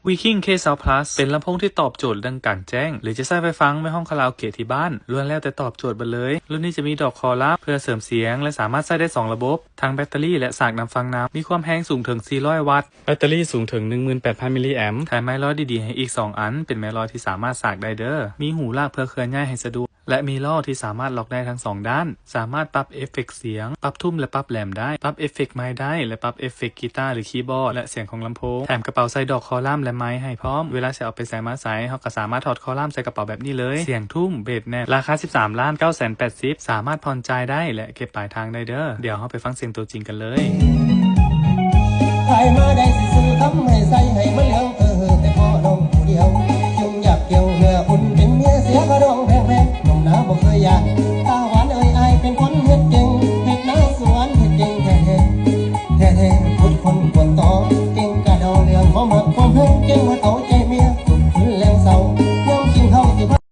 ວີຄິງ ເຄຊາວພລັສ ເປັນລຳໂພງທີ່ຕອບໂຈດເລື່ອງກາງແຈ້ງ ຫຼືຈະໃຊ້ໄວ້ຟັງໃນຫ້ອງຄາຣາໂອເກະທີ່ບ້ານ ລ້ວນແລ້ວແຕ່ຕອບໂຈດເບິດເລີຍ. ລຸ້ນນີ້ຈະມີດອກຄໍລາມເພື່ອເສີມສຽງ ແລະສາມາດໃຊ້ໄດ້ສອງລະບົບ ທັງແບັດເຕີຣີ ແລະສາກນ້ຳຟັງນຳ. ມີຄວາມແຮງສູງເຖິງສີ່ຮ້ອຍວັດ, ແບັດເຕີຣີສູງເຖິງໜຶ່ງໝື່ນແປດພັນມິລລີແອມ, ແຖມໄມ້ລອຍດີໆໃຫ້ອີກສອງອັນ ເປັນໄມ້ລອຍທີ່ສາມາດສາກໄດ້ເດີ້. ມີຫູລາກເພື່ອເຄື່ອນຍ້າຍໃຫ້ສະດວກ ແລະມີລໍ້ທີ່ສາມາດລັອກໄດ້ທັງສອງດ້ານ. ສາມາດປັບເອຟເຟັກສຽງ, ປັບທຸ້ມ ແລະປັບແຫຼມໄດ້, ປັບເອຟເຟັກໄມ້ໄດ້ ແລະປັບເອຟເຟັກກີຕາ ຫຼືຄີບອດ ແລະສຽງຂອງລຳໂພງ. ແຖມກະເປົາໃສ່ດອກຄໍລາມ ແລະໄມໃຫ້ພ້ອມ. ເວລາຊິເອົາໄປໃສມາໃສ ເຮົາກໍສາມາດຖອດຄໍລາມໃສ່ກະເປົາແບບນີ້ເລີຍ. ສຽງທຸ້ມ, ເບສແນ່ນ. ລາຄາສິບສາມລ້ານເກົ້າແສນແປດສິບ ສາມາດຜ່ອນຈ່າຍໄດ້ ແລະເກັບປາຍທາງໄດ້ເດີ້. ດຽວເຮົາໄປຟັງສຽງໂຕຈິງກັນເລີຍ. ຂາຍມາໄດ້ຊິຊື້ຄຳໃຫ້ໃສ່ ໃຫ້ມັນເຫຼືອງເອີເຮີ ແຕ່ພໍນ້ອງຜູ້ດຽວ ຈຶ່ງຢາກກ່ຽວເນື້ອອຸ່ນເປັນເມຍ ເສຍຄ່າດອງແພງໆ ໜຸ່ມໜາບໍ່ເຄີຍຢ້ານ ຕາຫວານເອີຍ ອ້າຍເປັນຄົນເຮັດເກັ່ງ ເຮັດນາສວນເຮັດເກັ່ງແທ້ໆ ແທ້ໆ ຂຸດຄົ້ນກວດຕໍ່ ເກັ່ງກະເດົາເລື່ອງຄວາມຮັກຄວາມແພງ ເກັ່ງໝົດ